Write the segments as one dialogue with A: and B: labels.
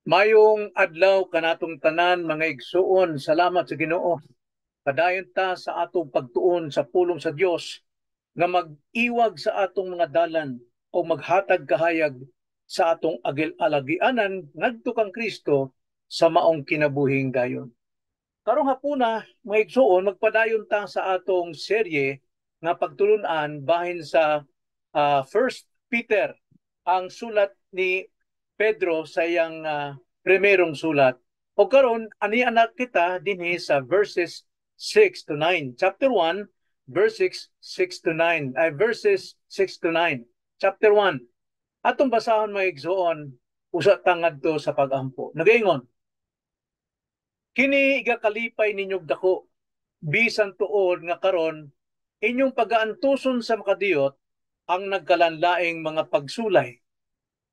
A: Mayong adlaw kanatong tanan, mga igsuon. Salamat sa Ginoo. Padayon ta sa atong pagtuon sa pulong sa Dios nga mag-iwag sa atong mga dalan o maghatag kahayag sa atong agil alagianan ngadto kang Kristo sa maong kinabuhing dayon. Karong hapuna, mga igsuon, magpadayon ta sa atong serye nga pagtulunan bahin sa First Peter, ang sulat ni Pedro sa iyang primerong sulat. O karon ani anak kita dinhi sa verses 6 to 9. Chapter 1, verses 6 to 9. Ay, verses 6 to 9. Chapter 1. Atong basahon, mga igsoon, usa ta ngadto sa pagampo. Nagaingon, "Kini igakalipay ninyog dako bisan tuod nga karon inyong pagaantuson sa makadiyot ang nagkalanlaing mga pagsulay,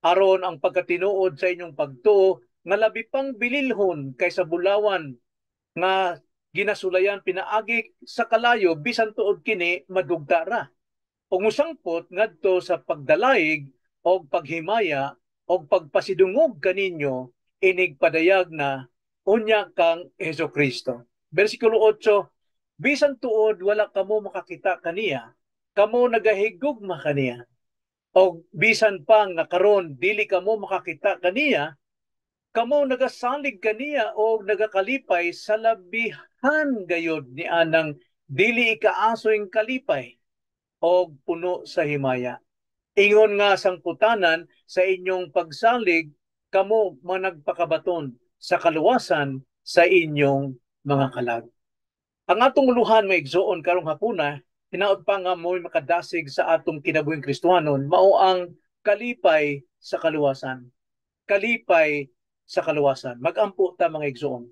A: aron ang pagkatinuod sa inyong pagtuo nga labi pang bililhon kaysa bulawan nga ginasulayan pinaagi sa kalayo, bisan tuod kini madugta ra, ug mosangpot ngadto sa pagdalaig og paghimaya og pagpasidungog kaninyo inig padayag na unya kang Hesus Kristo." Bersikulo 8, "Bisan tuod wala kamo makakita kaniya, kamo nagahigugma kaniya. Og bisan pa nga karon dili kamo makakita kaniya, kamo nagasalig kaniya og nagakalipay sa labihan gayod ni anang dili ikaasoy kalipay og puno sa himaya. Ingon nga sangputanan sa inyong pagsalig kamo managpakabaton sa kaluwasan sa inyong mga kalag." Ang atong uluhan, mga igsoon, karong hapuna, hinaot pa nga mo'y makadasig sa atong kinabuhing Kristohanon, mao ang kalipay sa kaluwasan. Kalipay sa kaluwasan. Magampo ta, mga igsoon.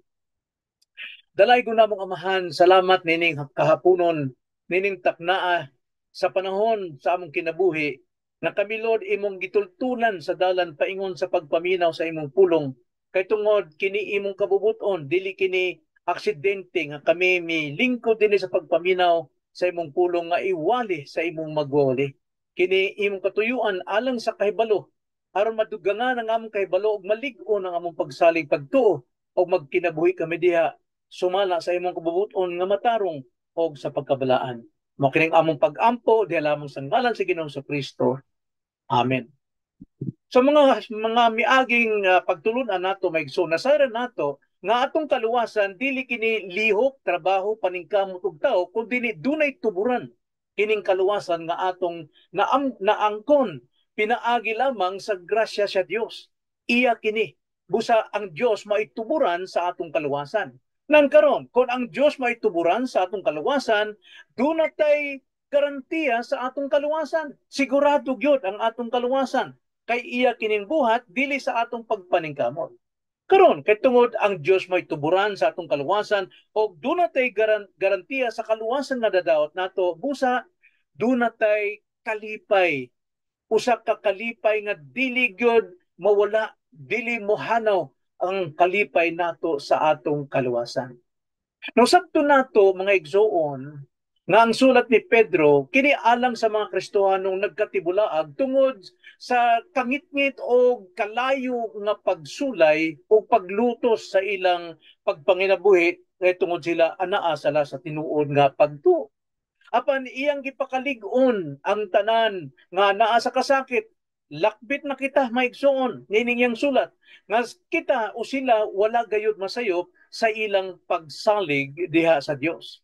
A: Dalaygon namong Amahan, salamat nining kahaponon, nining taknaa sa panahon sa among kinabuhi, nga kami, Lord, imong gitultulan sa dalan paingon sa pagpaminaw sa imong pulong. Kay tungod kini imong kabubuton, dili kini aksidente nga kami mi lingkod dinhi sa pagpaminaw sa imong pulong nga iwali sa imong magwali. Kini imong katuyuan alang sa kahibalo, aron madugangan ang among kahibalo ug malig-on ang among pagsalig, pagtuo ug magkinabuhi kami diha sumala sa imong kabubuton nga matarong og sa pagkabalaan. Mao kining among pag-ampo diha lamang sa ngalan sa Ginoong sa Kristo. Amen. Sa mga miaging pagtulunan nato, mga igsoon, nasayran nato nga atong kaluwasan dili kini lihok, trabaho, paningkamot og tao, kundi dunay tuburan kining kaluwasan nga atong naangkon pinaagi lamang sa grasya sa Dios. Iya kini. Busa ang Dios maituburan sa atong kaluwasan. Nan karon, kung ang Dios maituburan sa atong kaluwasan, duna tay garantiya sa atong kaluwasan. Sigurado gyud ang atong kaluwasan. Kay iya kining buhat dili sa atong pagpaningkamot. Karon, kay tungod ang Dios may tuburan sa atong kaluwasan og duna tay garantiya sa kaluwasan nga dadaot nato, busa duna tay kalipay. Usa ka kalipay nga dili gyud mawala, dili mohanaw ang kalipay nato sa atong kaluwasan. No sabto nato, mga igsoon, nga ang sulat ni Pedro kini alang sa mga Kristohanong nagkatibulaag tungod sa kangitngit o kalayo nga pagsulay o paglutos sa ilang pagpanginabuhi kay tungod sila anaa sala sa tinuod nga pagtuo. Apan iyang gipakalig-on ang tanan nga naa sa kasakit. Lakbit na kita, maigsoon, nining iyang sulat nga kita o sila wala gayud masayop sa ilang pagsalig diha sa Dios.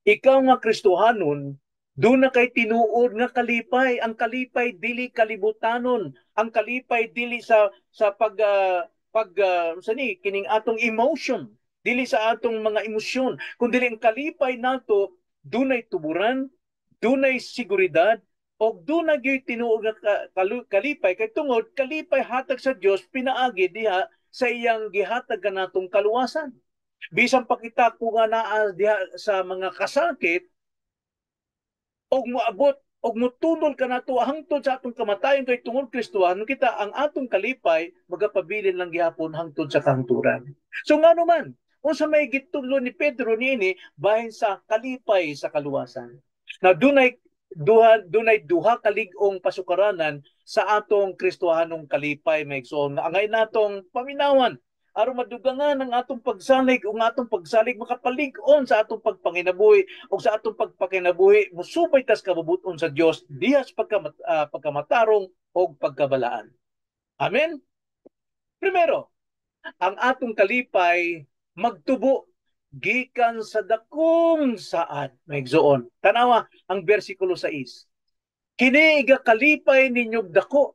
A: Ikaw nga Kristohanon, duna kay tinuod nga kalipay. Ang kalipay dili kalibutanon. Ang kalipay dili sa pag sa ni kining atong emotion, dili sa atong mga emosyon, kundi ang kalipay nato dunay tuburan, dunay seguridad og dunay gyud tinuod nga kalipay kay tungod kalipay hatag sa Dios pinaagi diha sa iyang gihatag kanatong kaluwasan. Bisan pa kita kung nga naa diha sa mga kasakit og moabot og motunol kanato hangtod sa atong kamatayon, kay tungod Kristohanon kita, ang atong kalipay magapabilin lang gihapon hangtod sa kahangturan. So ngano man, unsa may gitudlo ni Pedro niini bahin sa kalipay sa kaluwasan? Na dunay Duha, dunay duha ka lig-ong pasukaranan sa atong Kristohanong kalipay, mga igsoon, nga angay natong paminawan aron madugangan ang atong pagsalig ug atong pagsalig makapalig-on sa atong pagpanginabuhi ug sa atong pagpakinabuhi musubay tas kabubuton sa Dios diha sa pagkamatarong ug pagkabalaan. Amen. Primero, ang atong kalipay magtubo gikan sa dakong saad, mga igsoon. Tanawa ang bersikulo 6. "Kini igakalipay ninyog dako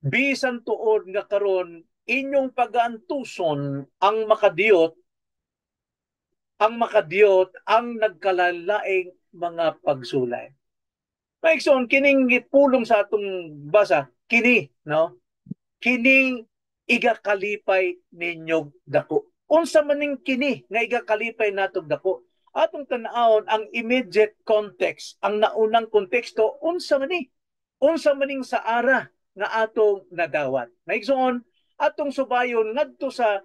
A: bisan tuod nga karon inyong pagaantuson ang makadiyot ang nagkalalaing mga pagsulay." Mga igsoon, kining pulong sa atong basa, kini, no? Kining igakalipay ninyog dako. Unsa maning kini nga igakalipay natog dako? Atong tan-awon ang immediate context, ang naunang konteksto, unsa man ni? Unsa maning saara nga atong nadawat? Mga igsoon, atong subayon ngadto sa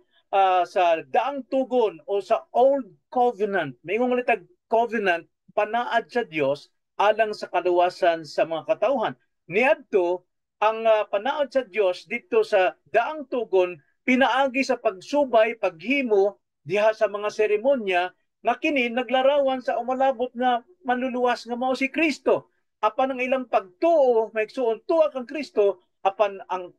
A: daang tugon o sa Old Covenant. Maingon ulit, covenant, panaad sa Dios alang sa kaluwasan sa mga katawhan. Niadto ang panaad sa Dios dito sa daang tugon pinaagi sa pagsubay, paghimo diha sa mga seremonya nga kini naglarawan sa umalabot nga manluluwas nga mao si Kristo. Apan ang ilang pagtuo, mga igsoon, tuwa kang Kristo, apan ang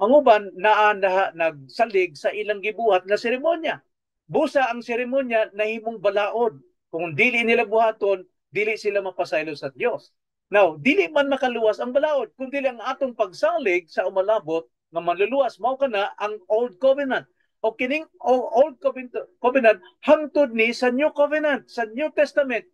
A: uban naa na nagsalig sa ilang gibuhat nga seremonya. Busa ang seremonya nahimong balaod. Kung dili nila buhaton, dili sila mapasaylo sa Dios. Now, dili man makaluwas ang balaod kung dili ang atong pagsalig sa umalabot nga manluluwas. Mao kana ang Old Covenant. O kining Old Covenant hangtod ni sa New Covenant, sa New Testament,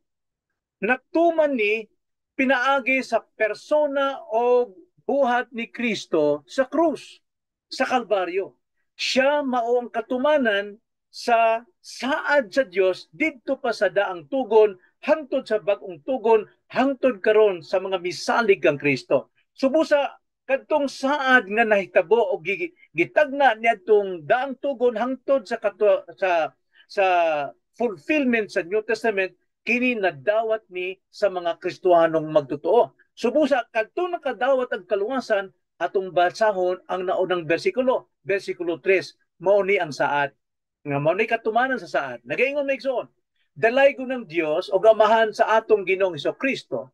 A: natuman ni pinaagi sa persona o buhat ni Kristo sa krus, sa Kalbaryo. Siya mao ang katumanan sa saad sa Dios didto pa sa daang tugon hangtod sa bag-ong tugon, hangtod karon sa mga misalig kang Kristo. Subusa kadtong saad nga nahitabo o gitagna niadtong daang tugon hangtod sa fulfillment sa New Testament, kini nadawat ni sa mga Kristohanong magtotoo. Subusa kadtong nakadawat ang kaluwasan, atong basahon ang naunang bersikulo, bersikulo 3, mao ni ang saad. Nga mao ni katumanan sa saad. Nagaingon, mga igsoon, "Dalaygon ng Dios o Amahan sa atong Ginoong Kristo,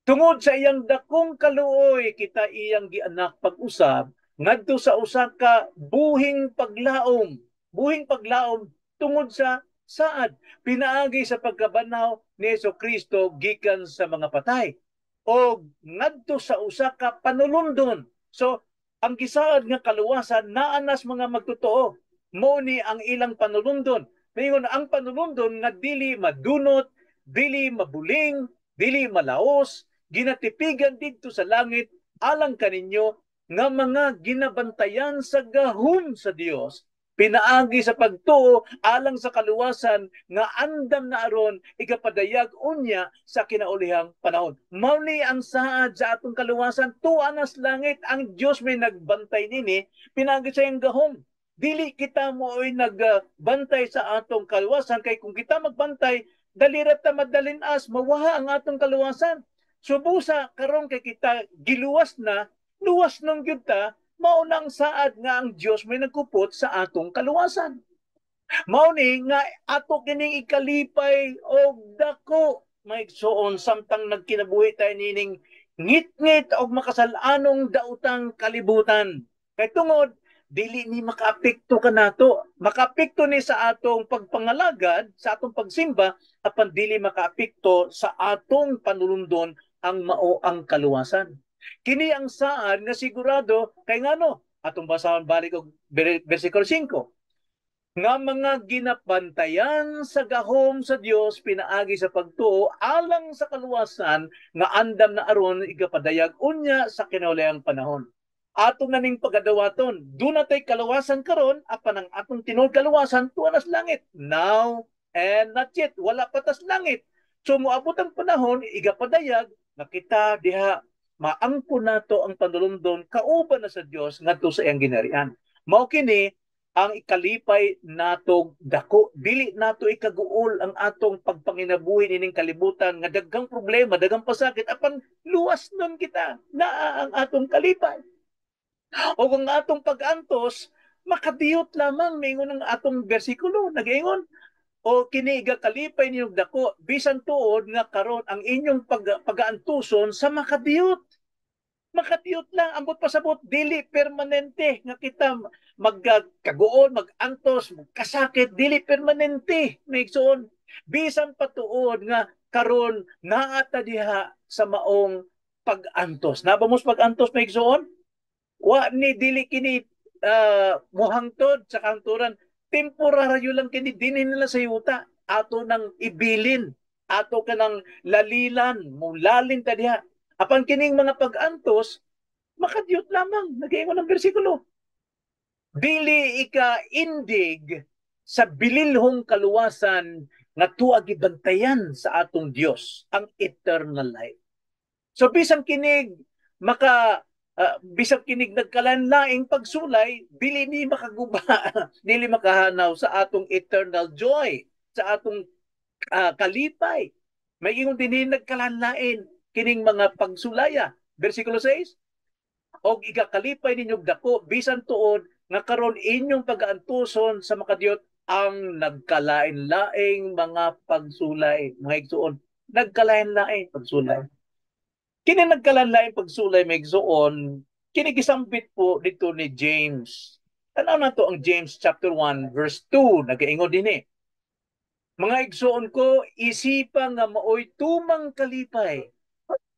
A: tungod sa iyang dakong kaluoy kita iyang gianak pag-usab ngadto sa usa ka buhing paglaom, buhing paglaom tungod sa saad pinaagi sa pagkabanhaw ni Kristo gikan sa mga patay o ngadto sa usa ka panulundon." So ang gisaad nga kaluwasan naa nas mga magtotoo, mo ni ang ilang panulundon. Mayon ang panulundon nga dili madunot, dili mabuling, dili malaos, ginatipigan didto sa langit alang kaninyo nga mga ginabantayan sa gahom sa Dios pinaagi sa pagtuo alang sa kaluwasan nga andam na aron ikapadayag unya sa kinaulihang panahon. Mao ni ang saad sa atong kaluwasan, tuwa nas langit, ang Dios may nagbantay nini pinaagi sa iyang gahom. Dili kita mo'y nagbantay sa atong kaluwasan kay kung kita magbantay, dali ra ta madalin-as, mawaha ang atong kaluwasan. Subusa karon kay kita giluwas na, luwas nang gyud ta, mao nang saad nga ang Dios may nagkupot sa atong kaluwasan. Mao ni nga ato kining ikalipay og dako, mga igsoon, samtang nagkinabuhi tayo nining ngit-ngit og makasal-anong daotang kalibutan. Kay tungod dili ni makaapekto kanato. Makaapekto ni sa atong pagpangalagad, sa atong pagsimba, apan dili makaapekto sa atong panulundon ang mao ang kaluwasan. Kini ang saad nga sigurado kay ngano? Atong basahon balik og versikulo 5. "Nga mga ginabantayan sa gahom sa Dios pinaagi sa pagtuo alang sa kaluwasan nga andam na aron igapadayag unya sa kinaulayang panahon." Ato na ning pagadawaton. Duna tay kaluwasan karon, apan ang atong tinuod kaluwasan tuwa nas langit. Now and not yet, wala pa tas langit. So moabot ang panahon igapadayag nga kita diha maangkon nato ang panulundon kauban na sa Dios ngadto sa iyang ginharian. Mao kini ang ikalipay natog dako. Dili nato ikaguol ang atong pagpanginabuhi nining kalibutan nga daghang problema, daghang pasakit, apan luwas nun kita, naa ang atong kalipay. O ang atong pag-antos makadiyot lamang, maingon ang atong bersikulo, nagaingon, "O kini igakalipay ninyong dako bisan tuod nga karon ang inyong pagaantuson sa makadiyot." Makadiyot lang, ambot pasabot, dili permanente nga kita magkaguol, magantos, magkasakit, dili permanente, maigsoon. Bisan patuod nga karon naa ta diha sa maong pag-antos. Naa ba mos pag-antos, maigsoon? Wa ni dili kini muhangtod sa kahangturan. Temporaryo lang kini dinhi nila sa yuta. Ato nang ibilin, ato ka nang lalilan, mulalin ta diha. Apan kining mga pag-antos, makadiyot lamang, nagaingon ang bersikulo. Dili ika indig sa bililhong kaluwasan nga tuwa gibantayan sa atong Dios, ang eternal life. So bisan kinig maka bisan kinig nagkalanlaing pagsulay, dili ni makaguba, dili makahanaw sa atong eternal joy, sa atong kalipay. May ingon dinhi, nagkalanlain kining mga pagsulaya. Versikulo 6, "Og igakalipay ninyo dako bisan tuod nga karon inyong pagaantuson sa makadiyot ang nagkalain-laing mga pagsulay." Mga igsuon, nagkalain-laing pagsulay. Kini nagkalain-laing pagsulay, mga igsuon, kini gisambit po dito ni James. Tanaw nato ang James chapter 1 verse 2, nagaingon dinhi. "Mga igsuon ko, isipa nga maoy tumang kalipay."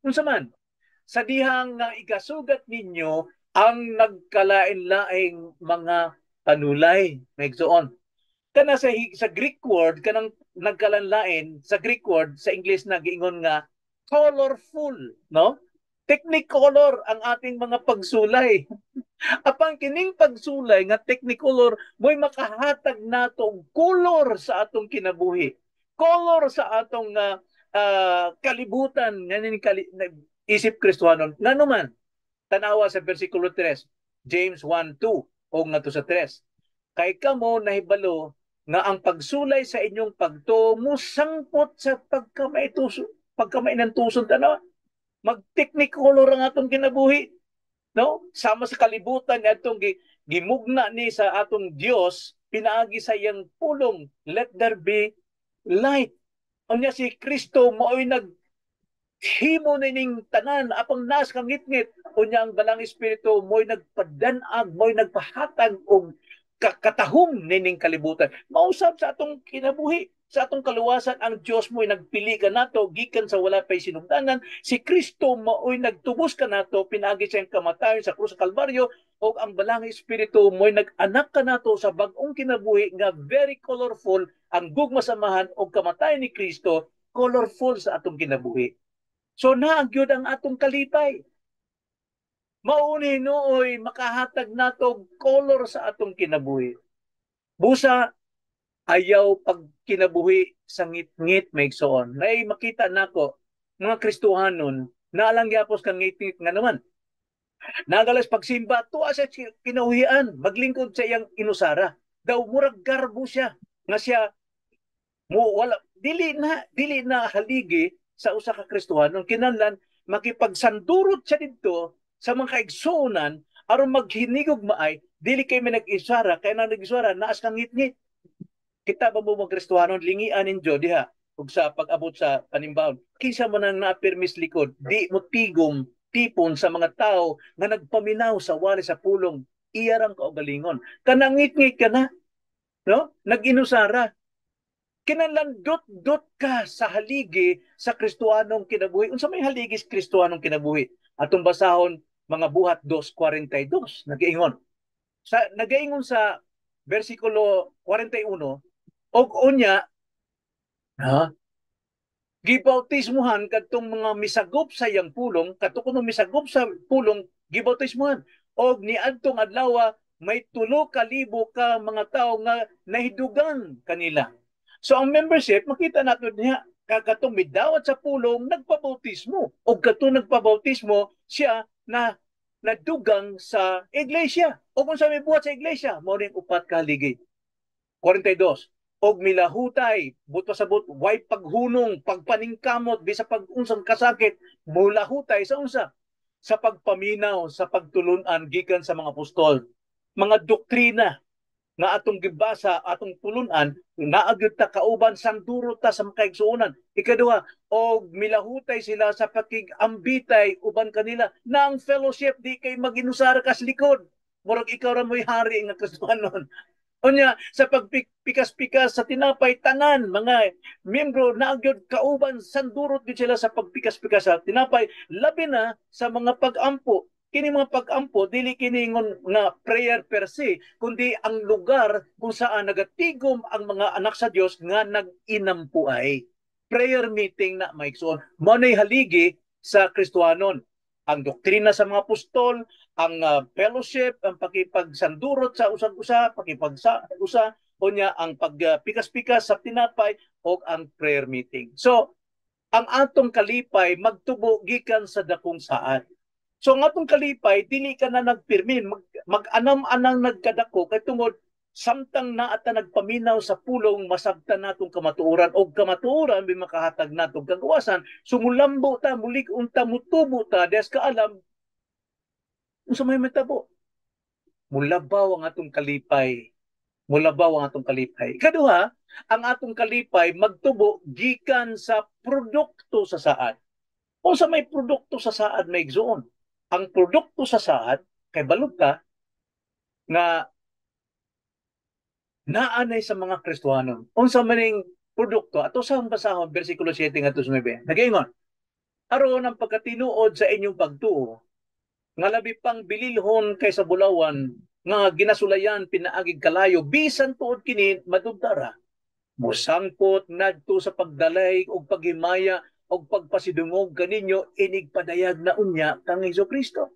A: Unsa man? Sa dihang nga igasugat ninyo ang nagkalain-laing mga panulay, mga igsuon. Kana sa Greek word, kanang nagkalanlain sa Greek word, sa English na giingon nga colorful, no? Technicolor ang ating mga pagsulay. Apan kining pagsulay nga technicolor mo'y makahatag nato og color sa atong kinabuhi. Color sa atong kalibutan nga isip Kristohanon. Ngano man? Tanawa sa versikulo 3, James 1:2 o ngadto sa 3. "Kay kamo nahibalo nga ang pagsulay sa inyong pagtuo musangpot sa pagkamaituso, pagkamainantuson." Tanawa, mag-technicolor ang atong kinabuhi. No? Sama sa kalibutan nga atong gimugna ni sa atong Dios pinaagi sa iyang pulong, "Let there be light." Unya si Kristo mao'y nag himo nining tanan apang nas kangitngit. Unya ang Balang Espiritu mo'y nagpadan-ag, mo'y nagpahatag og katahom nining kalibutan. Mausab sa atong kinabuhi, sa atong kaluwasan, ang Dios mo'y nagpili kanato gikan sa wala pay sinugdanan. Si Kristo mao'y nagtubos kanato pinaagi sa iyang kamatayon sa krus sa Kalbaryo, ug ang Balang Espiritu mo'y nag-anak kanato sa bag-ong kinabuhi nga very colorful. Ang gugma sa Amahan ug kamatayon ni Kristo, colorful sa atong kinabuhi. So naa gyud ang atong kalipay. Mauni nooy makahatag nato color sa atong kinabuhi. Busa ayaw pag kinabuhi sa ngit-ngit, may igsoon. Nay makita nako mga Kristohanon na alang gyapos kang ngit-ngit nga naman. Nagalas pagsimba, tuwa sa kinahuhian, maglingkod sa iyang inusara. Daw murag garbo siya nga siya mo wala. Dili na haligi sa usa ka Kristohanon. Kinahanglan makipagsandurot siya didto sa mga kaigsuonan aron maghinigog maay, dili kay may nag-isara, kay nang nag-isara naas kang ngit-ngit. Kita ba mo mga Kristohanon, lingian ninyo diha ug sa pag-abot sa panimbahon, kinsa man ang naapirmis likod, di mo tigom tipon sa mga tao nga nagpaminaw sa wali sa pulong, iyarang kaugalingon. Kanang ngit-ngit ka na, no? Nag-inusara. Kinahanglan dot-dot ka sa haligi sa Kristohanong kinabuhi. Unsa may haligi sa Kristohanong kinabuhi? Atong basahon mga Buhat 2:42. Nagaingon. Nagaingon sa versikulo 41, "Og unya ha gibautismuhan kadtong mga misagop sa iyang pulong, kadto kuno misagop sa pulong gibautismuhan, og niadtong adlaw may 3,000 ka mga tawo nga nahidugang kanila." So ang membership, makita nato niya katong midawat sa pulong nagpabautismo, og katong nagpabautismo siya na nadugang sa iglesia. O kung sa may buhat sa iglesia, mao ning upat ka haligi. 42. Og milahutay, buot pasabot, way paghunong, pagpaningkamot, bisa pag unsang kasakit, mulahutay sa unsa? Sa pagpaminaw, sa pagtulunan gikan sa mga apostol. Mga doktrina nga atong gibasa, atong tulunan, naa gyud ta kauban, sanduro ta sa makaigsuonan. Ikaduha, og milahutay sila sa pakig-ambitay uban kanila na ang fellowship, di kay maginusara kas likod. Murag ikaw ra mo'y hari nga Kristohanon. Unya, sa pagpikas-pikas sa tinapay, tanan mga miyembro naa gyud kauban, sandurot gyud sila sa pagpikas-pikas sa tinapay, labi na sa mga pag-ampo. Kini mga pag-ampo, dili kini ingon nga prayer per se, kundi ang lugar kung saan nagatigom ang mga anak sa Dios nga nag-inampuay. Prayer meeting na, maigsoon. Mao nay haligi sa Kristohanon. Ang doktrina sa mga apostol, ang fellowship, ang pakipagsandurot sa usag-usa, pakipagsa-usa, unya ang pagpikas-pikas sa tinapay o ang prayer meeting. So, ang atong kalipay magtubo gikan sa dakong saad. So ang atong kalipay dili ka na nagpirmin mag-anam-anang nagkadako kay tungod samtang naa ta nagpaminaw sa pulong, masabtan natong kamatuoran, og kamatuoran may makahatag natong kagawasan. So mulambo ta, mulig-on ta, mutubo ta des kaalam unsa may matabo. Mulabaw ang atong kalipay, mulabaw ang atong kalipay. Ikaduha, ang atong kalipay magtubo gikan sa produkto sa saad. Unsa may produkto sa saad, may igsoon? Ang produkto sa saad, kay balog ka nga naanay sa mga Kristohanon. Unsa maning produkto? Ato sa basahon bersikulo 7 ngadto sa 9. Nagaingon, aron ang pagkatinuod sa inyong pagtuo nga labi pang bililhon kaysa bulawan nga ginasulayan pinaagig kalayo, bisan tuod kini madugtara, mosangpot ngadto sa pagdalay og paghimaya og pagpasidungog kaninyo inig padayag na unya kang Kristo.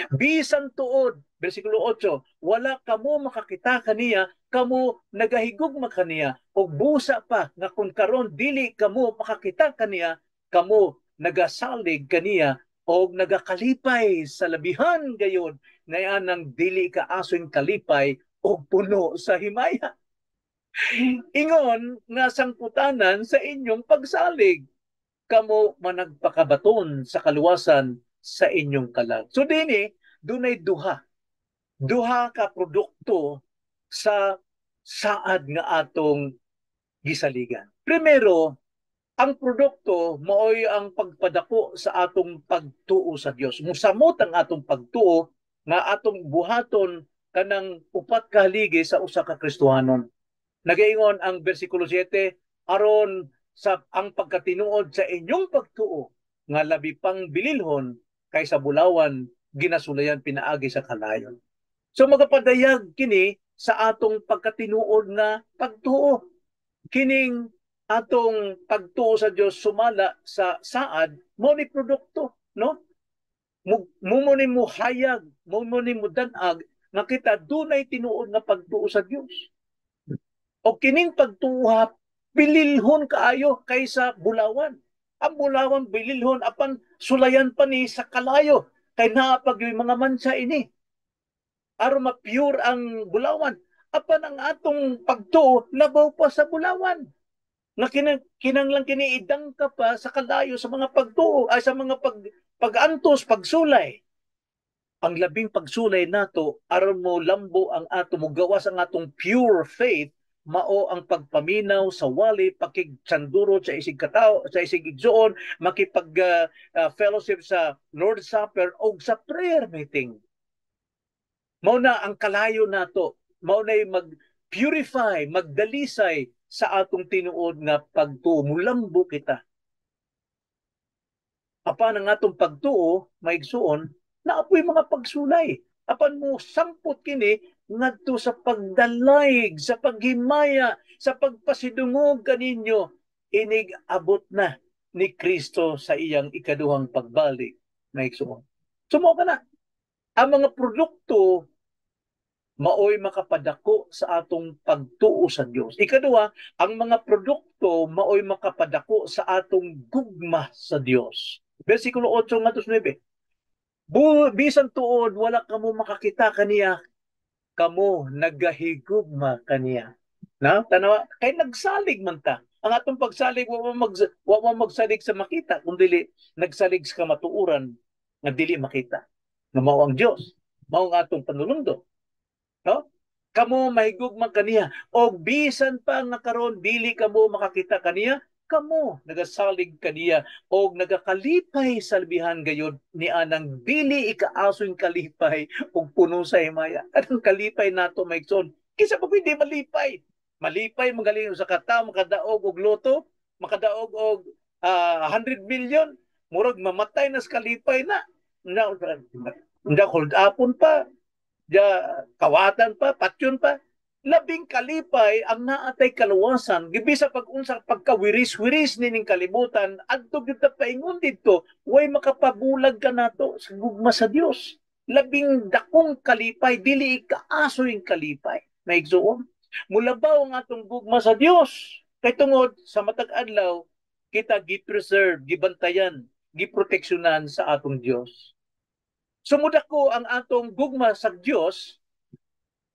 A: Bisan tuod, bersikulo 8, wala kamo makakita kaniya, kamo nagahigugma kaniya, ug busa pa nga kung karon dili kamo makakita kaniya, kamo nagasalig kaniya og nagakalipay sa labihan gayod nga anang dili kaasoy kalipay og puno sa himaya. Ingon nga sangputanan sa inyong pagsalig, kamo managpakabaton sa kaluwasan sa inyong kalag. So dini, dunay duha. Duha ka produkto sa saad nga atong gisaligan. Primero, ang produkto maoy ang pagpadako sa atong pagtuo sa Dios. Musamot ang atong pagtuo nga atong buhaton kanang upat ka haligi sa usa ka Kristohanon. Nagaingon ang bersikulo 7, aron sa ang pagkatinuod sa inyong pagtuo nga labi pang bililhon kaysa bulawan ginasulayan pinaagi sa kalayo. So magapadayag kini sa atong pagkatinuod nga pagtuo. Kining atong pagtuo sa Dios sumala sa saad mo ni produkto, no? Mo mo ni muhayag, mo mo ni mudanag nga kita dunay tinuod nga pagtuo sa Dios. O kining pagtuo bililhon kaayo kaysa bulawan. Ang bulawan bililhon, apan sulayan pa ni sa kalayo kay naa pag yung mga mansa ini. Aron ma-pure ang bulawan. Apan ang atong pagtuo labaw pa sa bulawan. Nga kinanglan kini idangka pa sa kalayo sa mga pagtuo ay sa mga pag-antos, pagsulay. Ang labing pagsulay nato aron mo lambo ang ato, mo gawas ang atong pure faith, mao ang pagpaminaw sa wali, pakigsanduro sa isig katao, sa isig igsuon, makipag fellowship sa Lord's Supper o sa prayer meeting. Mao na ang kalayo nato, mao na mag-purify, magdalisay sa atong tinuod nga pagtuo, mulambo kita. Apan ang atong pagtuo, maigsuon, naapoy mga pagsulay. Apan mo sampot kini ngadto sa pagdalayg, sa paghimaya, sa pagpasidungog kaninyo inig abot na ni Kristo sa iyang ikaduhang pagbalik, maigsuon. Sumo ka na. Ang mga produkto maoy makapadako sa atong pagtuo sa Dios. Ikaduha, ang mga produkto maoy makapadako sa atong gugma sa Dios. Versikulo 8 ngadto 9. Bisan tuod wala kamo makakita kaniya, Kamo nagahigugma kaniya. Na, tanawa kay nagsalig man ta. Ang atong pagsalig, wa man magsalig sa makita, kun dili nagsalig sa kamatuoran nga dili makita. Nga mao ang Dios, mao ang atong panulundo. No? Kamo mahigugma kaniya og bisan pa nga karon dili kamo makakita kaniya, kamo nagasalig kaniya og nagakalipay sa labihan gayod ni anang dili ikaasoy kalipay og puno sa himaya. Anong kalipay nato, mga igsoon? Kinsa pa pwede malipay? Malipay magaling sa kata makadaog og lotto, makadaog og 100 million, murag mamatay na sa kalipay na. Na, na hold upon pa, ja, kawatan pa, patyon pa. Labing kalipay ang naatay kaluwasan, gibisa pag unsa pagkawiris-wiris nining kalibutan, adto gyud ta paingon didto, way makapabulag kanato sa gugma sa Dios. Labing dakong kalipay, dili ikaasoy kalipay. Mga igsoon, mulabaw ang atong gugma sa Dios. Kay tungod sa matag adlaw, kita gi-preserve, gibantayan, giproteksyonan sa atong Dios. Sumudako ang atong gugma sa Dios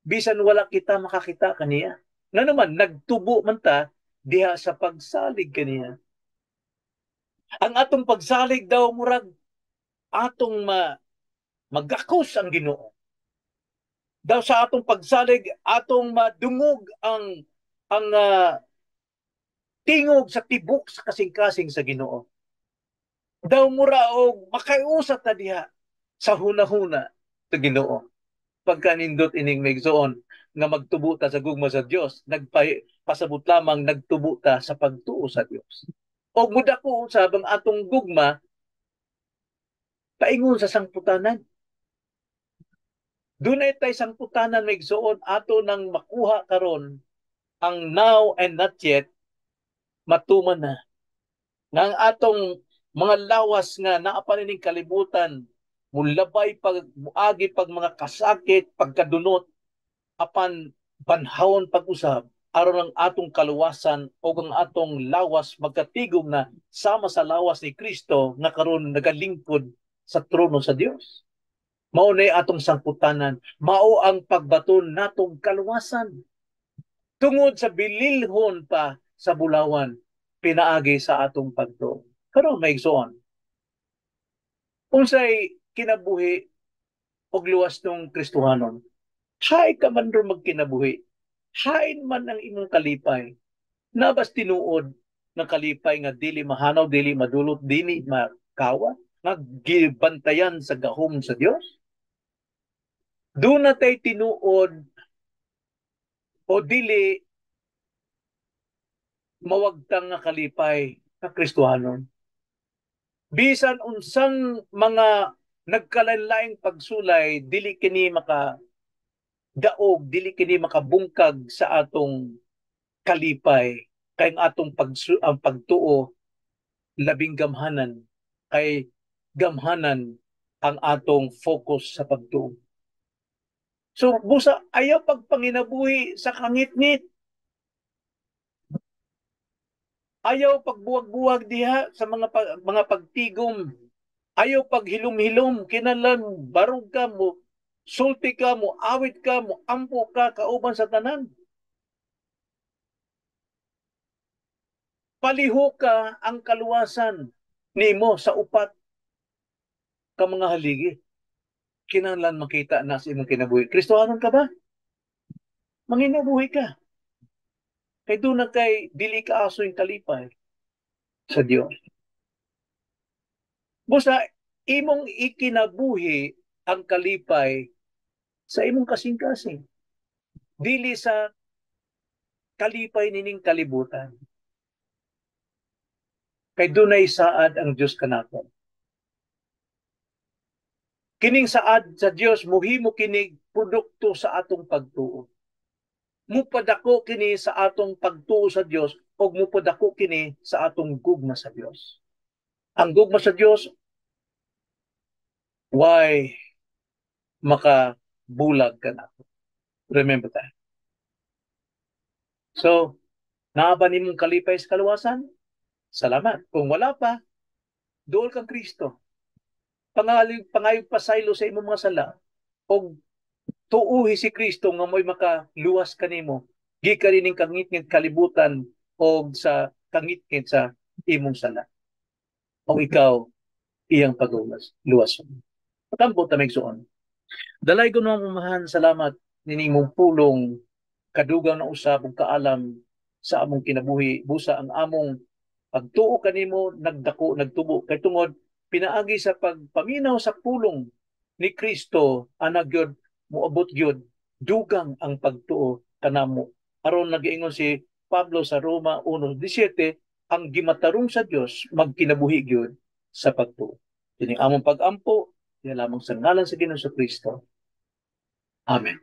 A: bisan wala kita makakita kaniya. Nga naman, nagtubo man ta diha sa pagsalig kaniya. Ang atong pagsalig daw murag atong magakos ang Ginoo. Daw sa atong pagsalig atong madungog ang tingog sa tibok sa kasing-kasing sa Ginoo. Daw mura og makaiusa ta diha sa hunahuna sa Ginoo. Pagkanindot ining mga igsoon nga magtubo ta sa gugma sa Dios, nagpasabot lamang nagtubo ta sa pagtuo sa Dios. Og mudako usab ang atong gugma paingon sa sangputanan. Dunay tay sangputanan, mga igsoon, ato nang makuha karon ang now and not yet matuman na. Nga ang atong mga lawas nga naa pa nining kalibutan mulabay pag muagi pag mga kasakit, pagkadunot, apan banhawon pag-usab aron ang atong kaluwasan o ang atong lawas magkatigom na sama sa lawas ni Kristo nga karon nagalingkod sa trono sa Dios. Mao na atong sangputanan, mao ang pagbaton natong kaluwasan. Tungod sa bililhon pa sa bulawan, pinaagi sa atong pagtuo. Karon, mga igsoon, unsay kinabuhi og luwas nung Kristohanon? Hay ka man ro magkinabuhi. Hain man ang imong kalipay. Nabas tinuod ng kalipay nga dili mahanaw, dili madulot, dili makawa, nga gibantayan sa gahom sa Dios? Doon na tay tinuod o dili mawagtang nga kalipay nga Kristohanon? Bisan unsang mga nagkalain-laing pagsulay, dili kini maka daog, dili kini makabungkag sa atong kalipay kay ang atong ang pagtuo labing gamhanan, kay gamhanan ang atong focus sa pagtuo. So busa ayaw pagpanginabuhi sa kangitngit. Ayaw pagbuwag-buwag diha sa mga pagtigom. Ayaw paghilom-hilom, kinahanglan barog ka mo, sulti ka mo, awit ka mo, ampo ka kauban sa tanan. Paliho ka ang kaluwasan nimo sa upat ka mga haligi. Kinahanglan makita na sa imong kinabuhi. Kristohanon ka ba? Manginabuhi ka. Kay doon na kay dili ka aso yung kalipay sa Dios. Busa imong ikinabuhi ang kalipay sa imong kasing-kasing. Dili sa kalipay nining kalibutan. Kay dunay saad ang Dios kanato. Kining saad sa Dios muhimo kinig produkto sa atong pagtuo. Mupadako kini sa atong pagtuo sa Dios ug mupadako kini sa atong gugma sa Dios. Ang gugma sa Dios why makabulag ka na. Remember that. So, naa ba nimong kalipay sa kaluwasan? Salamat. Kung wala pa, duol kang Kristo. Pangayog pasaylo sa imong mga sala o Tuuhi si Kristo nga mo'y makaluwas kanimo gikan nining kangitngit kalibutan o sa kangitngit sa imong sala. O ikaw iyang pagluwas. Luwas. Patampo ta, mga igsoon. Dalaygon nga Amahan, salamat nining imong pulong, kadugang na usab ug kaalam sa among kinabuhi. Busa ang among pagtuo kanimo nagdako, nagtubo kay tungod pinaagi sa pagpaminaw sa pulong ni Kristo, ana gyud moabot gyud dugang ang pagtuo kanamo, aron nagiingon si Pablo sa Roma 1:17, ang gimatarong sa Dios magkinabuhi gyud sa pagtuo. Kini among pag-ampo lamang sa ngalan sa Ginoo sa Kristo. Amen.